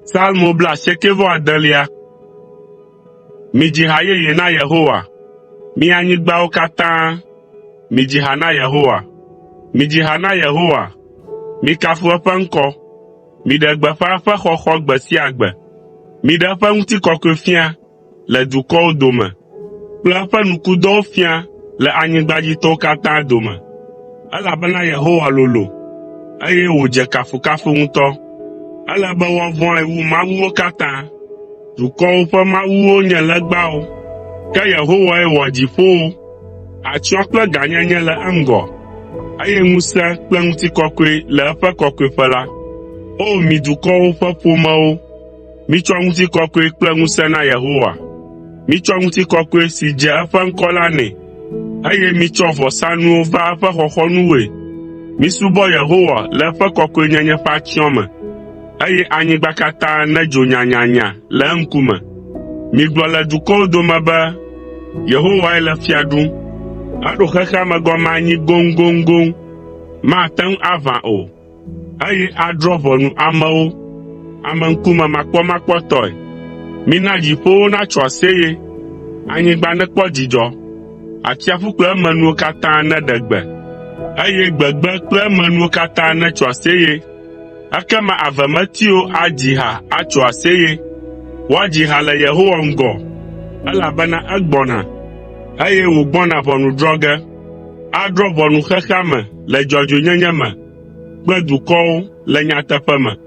Psalmo blaasiekɛ-vɔ-adelia. Midzi ha yeye na Yehowa, mi anyigbawo katã, midzi ha na Yehowa. Midzi ha na Yehowa, mikafu eƒe ŋkɔ, miɖe gbeƒã eƒe xɔxɔ gbe sia gbe. Miɖe eƒe ŋutikɔkɔe fia le dukɔwo dome kple eƒe nukudɔwo fia le anyigbadzitɔwo katã dome. Elabena Yehowa lolo, eye wòdze kafukafu ŋutɔ. Ele be woavɔ̃e wu mawuwo katã. Dukɔwo ƒe mawuwo nye legbawo, ke Yehowae wɔ dziƒowo. Atsyɔ̃ kple gãnyenye le eŋgɔ, eye ŋusẽ kple ŋutikɔkɔe le eƒe kɔkɔeƒe la. O mi dukɔwo ƒe ƒomewo, mitsɔ ŋutikɔkɔe kple ŋusẽ na Yehowa. Mitsɔ ŋutikɔkɔe si dze eƒe ŋkɔ la nɛ, eye mitsɔ vɔsanuwo va eƒe xɔxɔnuwoe. Misubɔ Yehowa le eƒe kɔkɔenyenye ƒe atsyɔ̃ me, eye anyigba katã nedzo nyanyanya le eŋkume. Migblɔ le dukɔwo dome be, “Yehowae le fia ɖum.” Eɖo xexea me gɔme anyi goŋgoŋgoŋ, mate ŋu aʋã o eye adrɔ̃ ʋɔnu amewo ameŋkumemakpɔmakpɔtɔe. Mina dziƒowo natso aseye, anyigba nekpɔ dzidzɔ, atsiaƒu kple emenuwo katã neɖe gbe, eye gbegbe kple emenuwo katã netso aseye. Ekema avemetiwo adzi ha atso aseye, woadzi ha le Yehowa ŋgɔ, elabena egbɔna, eye wògbɔna ʋɔnu drɔ̃ ge. Adrɔ̃ ʋɔnu xexea me le dzɔdzɔenyenye me kple dukɔwo le nyateƒe me.